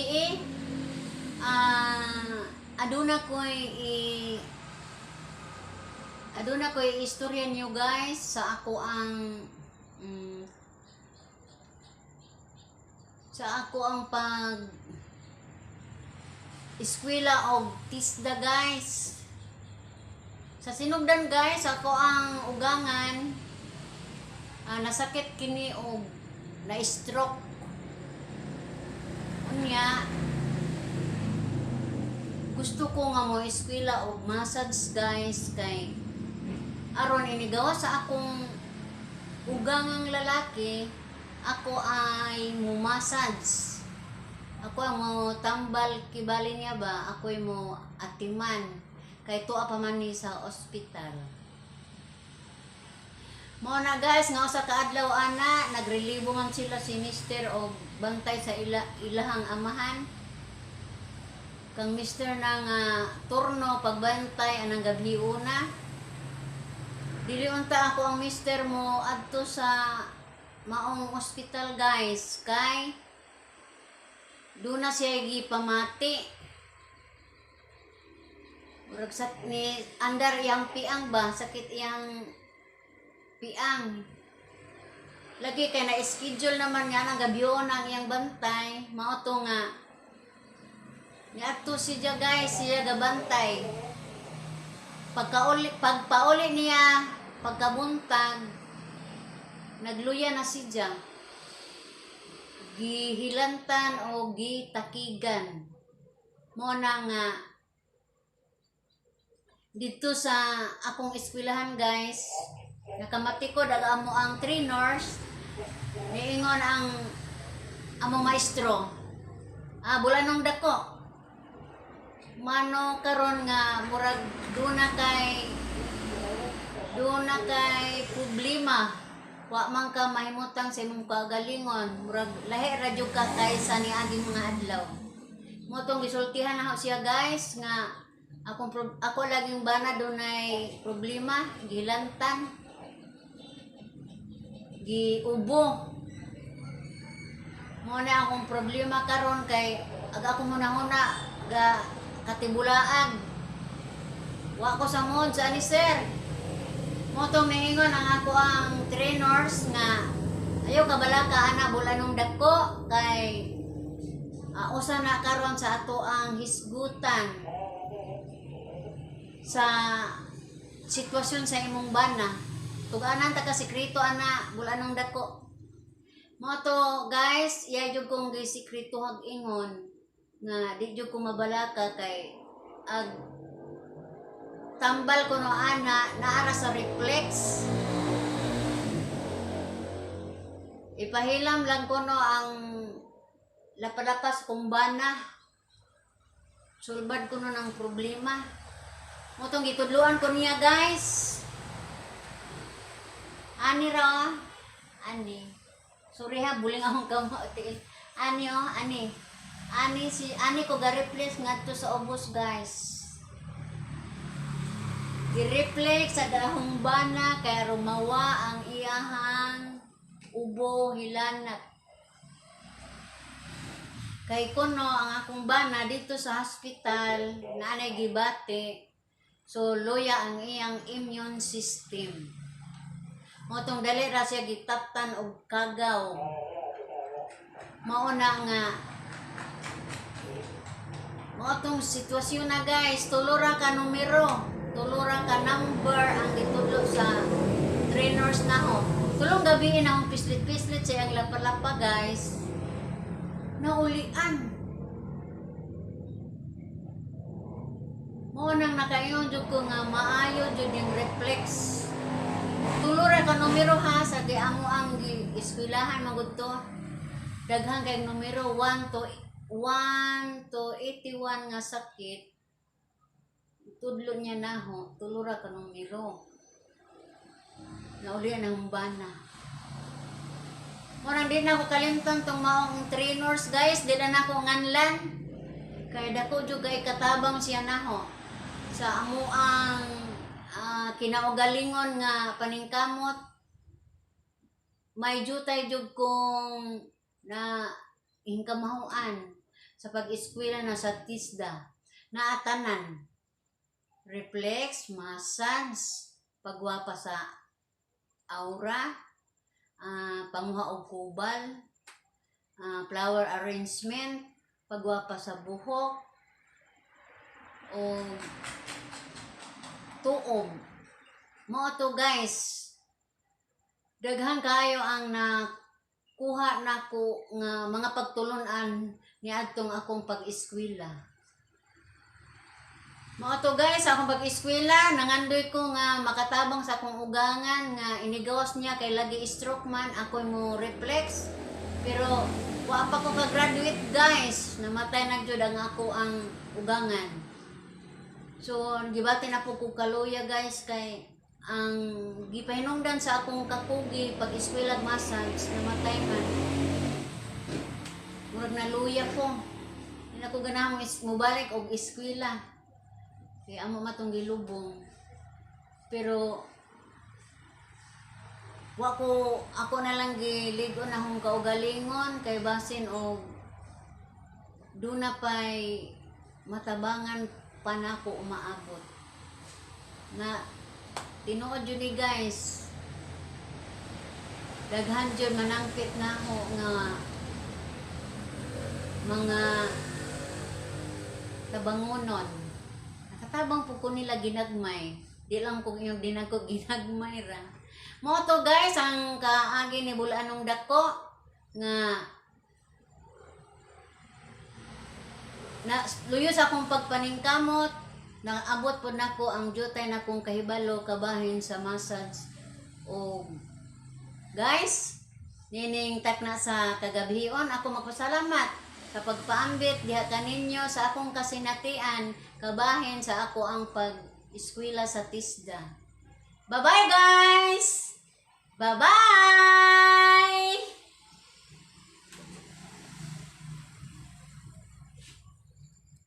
gabi. Aduna ko'y istorya niyo, guys, sa ako ang sa ako ang pag eskwela og TESDA, guys. Sa sinugdan, guys, ako ang ugangan, nasakit kini og na stroke. Unya gusto ko nga mo eskwela og massage, guys, kay aron inigawa sa akong ugangang lalaki, ako ay mo massage, ako ang mo tambal kibali niya ba, ako'y mo atiman kay tuwa pa man ni sa ospital. Mao na, guys, nga usa ka adlaw ana nagrelibo man sila si mister og bantay sa ilahang amahan. Kang mister na nga turno pagbantay anang gabi una. Dili unta ako ang mister mo adto sa maong ospital, guys, kay doon na siya gipamati. Murag sa ni andar iyang piang ba, sakit iyang piang. Lagi kay na-schedule naman nga nang gabion ang iyang bantay, mao to nga niadto siya, guys, siya gabantay. Pagkauli, pagpauli niya, pagkabuntag, nagluya na siya. Gihilantan o gitakigan. Mao na nga dito sa akong eskwelahan, guys, nakamatikod ang amo ang trainers, niingon ang among maestro, "Bulanong dako mano karon nga murag duna kay problema, wa man ka mahimutang sa imong kagalingon, murag lahi ra jud ka kaysa niaging mga adlaw." Mao tong gisultihan na siya, guys, nga ako laging bana dunay problema, gilantan, giubo. Mao na akong problema karon kay ag ako muna ga katibulaag. Wa ko sa mood sa ani, sir. Mao tong niingon ang ako ang trainers nga ayaw kabalaka ana bulanong dako kay usa na karon sa ato ang hisgutan sa sitwasyon sa imong bana. Tuganan ta ka sekreto ana bulanong dako. Mao to, guys, iya jud kong gisekreto hag ingon nga di jud ko mabalaka kay ag tambal ko no ana naara sa reflex. Ipahilam lang ko no ang lapalapas kong bana. Sulbad ko no ng problema. Mao tong gitudluan ko niya, guys. Ani ra, ani. Sorry ha, buling akong kamot. Ani oh, ani. Ani si ani ko ga-reflex ngadto sa ubos, guys. Gi-reflex sa dahong bana kay rumawa ang iyahang ubo hilanat. Kay kuno ang akong bana dito sa hospital naanay gibati. So luya ang iyang immune system. Mao tong dali ra siya gitaptan og kagaw. Mao na nga mao tong sitwasyon na, guys, tulo ra ka numero, tulo ra ka number ang gitudlo sa trainers nako. Tulong gabi na akong pislit-pislit sa iyang lapa-lapa, guys. Naulian. Mao nang nakaingon jud ko nga maayo jud yung reflex. Tulo ra ka numero ha sa gi amo ang gi eskwelahan man gud to. Daghan kay numero 1 to 81 nga sakit. Tudlo niya naho, tulo ra ka numero. Naulian ang bana. Murang di na ako kalimtan tong maong trainers, guys, di na nako nganlan. Kay dako jud kay katabang siya naho sa amo ang kinaugalingon nga paningkamot. May jutay jud kong na hingkamahuan. sa pag-eskwela na sa TESDA. Naatanan. Reflex, massage, pagwapa sa aura, panguha og kubal, flower arrangement, pagwapa sa buhok, o tuob. Mao to, guys. Daghan kayo ang nakuha nako nga mga pagtulunan niadtong akong pag-eskwela. Mao to, guys, akong pag-eskwela, nangandoy ko nga makatabang sa akong ugangan nga inigawas niya kay lagi stroke man, ako mo reflex. Pero wa pa ko ka-graduate, guys, namatay na jud ang ako ang ugangan. So, gibati na po ko kaluya, guys, kay ang gipahinungdan sa akong kakugi pag eskwela massage, namatay man. Murag naluya ko. Hindi na ko ganahan mobalik og eskwela. Kaya amo matong gilubong. Pero wa ko, ako na lang giligon akong kaugalingon kay basin og duna pay matabangan pa nako umaabot. Na tinuod jud ni, guys. Daghan jud manangpit nako nga mga tabangonon. Nakatabang po ko nila ginagmay. Di lang kung iyong dinagko ginagmay ra. Mao to, guys, ang kaagi ni Bulanong Dako nga na luyo sa akong pagpaningkamot, naabot po nako ang jutay na kong kahibalo kabahin sa massage. O guys, nining takna sa kagabhion, ako magpasalamat sa pagpaambit diha kaninyo sa akong kasinatian kabahin sa ako ang pag-eskwela sa TESDA. Bye-bye, guys! Bye-bye!